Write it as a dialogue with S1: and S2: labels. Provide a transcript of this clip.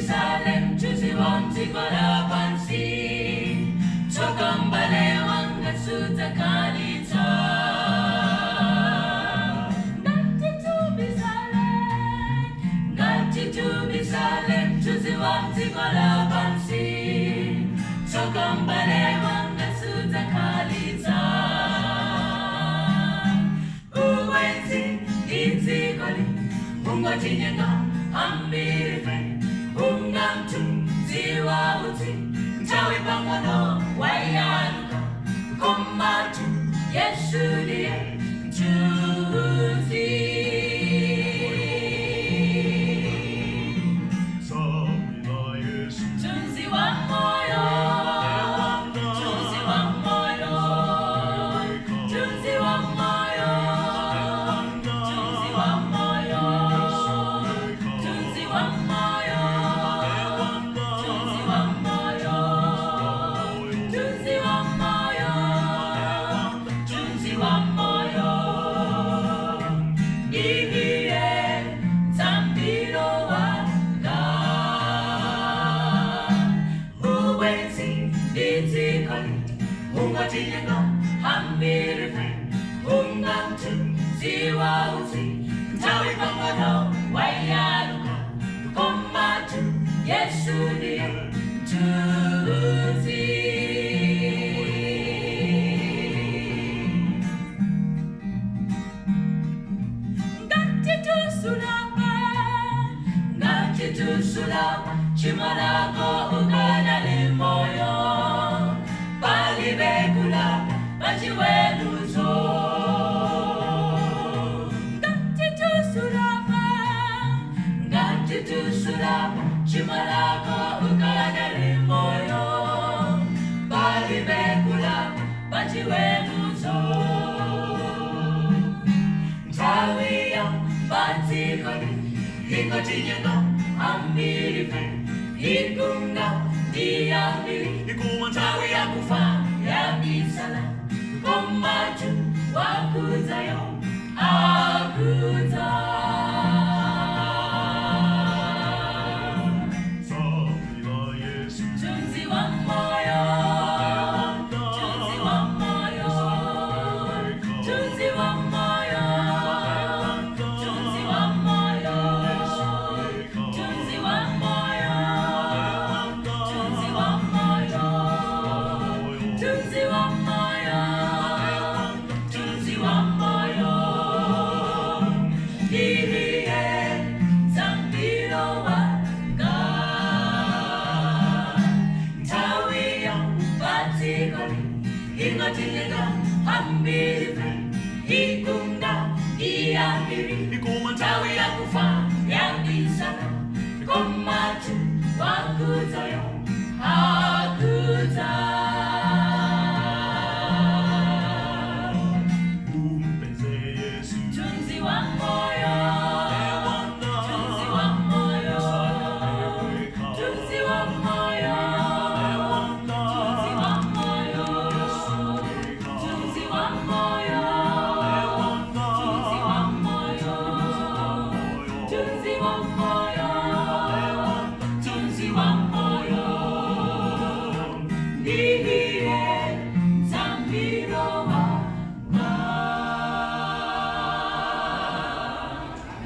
S1: tubisale mchuzi wa mzigo la pansi Tsoka mbale wanga sutakalita Ngati tubisale, ngati tubisale mchuzi wa mzigo la pansi Tsoka mbale wanga sutakalita Uwenzi izikoli ungotinyenga ambirife ungamtu ziwa uti ntawe pangano wayaluka komatu Yesu ndiye mchuzi.
S2: Samila Yesu.
S1: Mtunzi wa moyo, mtunzi wa moyo, mtunzi wa moyo, mtunzi wa moyo, mtunzi wa moyo, mtunzi wa moyo, mtunzi wa moyo, mtunzi wa moyo. Ndiye mtambilo wanga. Uwenzi ndizikoli ungotinyenga hambirife ungamtu ziwa uti ntawe pangano wayaluka komatu Yesu ndiye mtunzi. Ngati tusulapa, ngati tusulapa, chimalako ukanali moyo, palibekulapa, pachiweluzo. Ngati tusulapa, ngati tusulapa, chimalako ukanali moyo, palibekulapa, pachiweluzo. Nthawiya patsikoli ingotinyenga ambirife ikunga ndiyambiri
S2: Ikuma
S1: nthawi yakufa yabisala komatu wakudzayo akudza.
S2: Samila Yesu.
S1: Mtunzi wa moyo, mtunzi wa moyo, mtunzi wa moyo, mtunzi wa moyo, mtunzi wa moyo, mtunzi wa moyo, mtunzi wa moyo, mtunzi wa moyo. Ndiye mtambilo wanga. Nthawiya patsikoli ingotinyenga hambirife ikunga iyambiri
S2: Ikuma
S1: nthawi yakufa yabisala komatu wakudzayo akudza.
S2: Umpeze Yesu.
S1: Mtunzi wa moyo, mtunzi wa moyo, mtunzi wa moyo, mtunzi wa moyo, mtunzi wa moyo, mtunzi wa moyo, mtunzi wa moyo, mtunzi wa moyo. Ndiye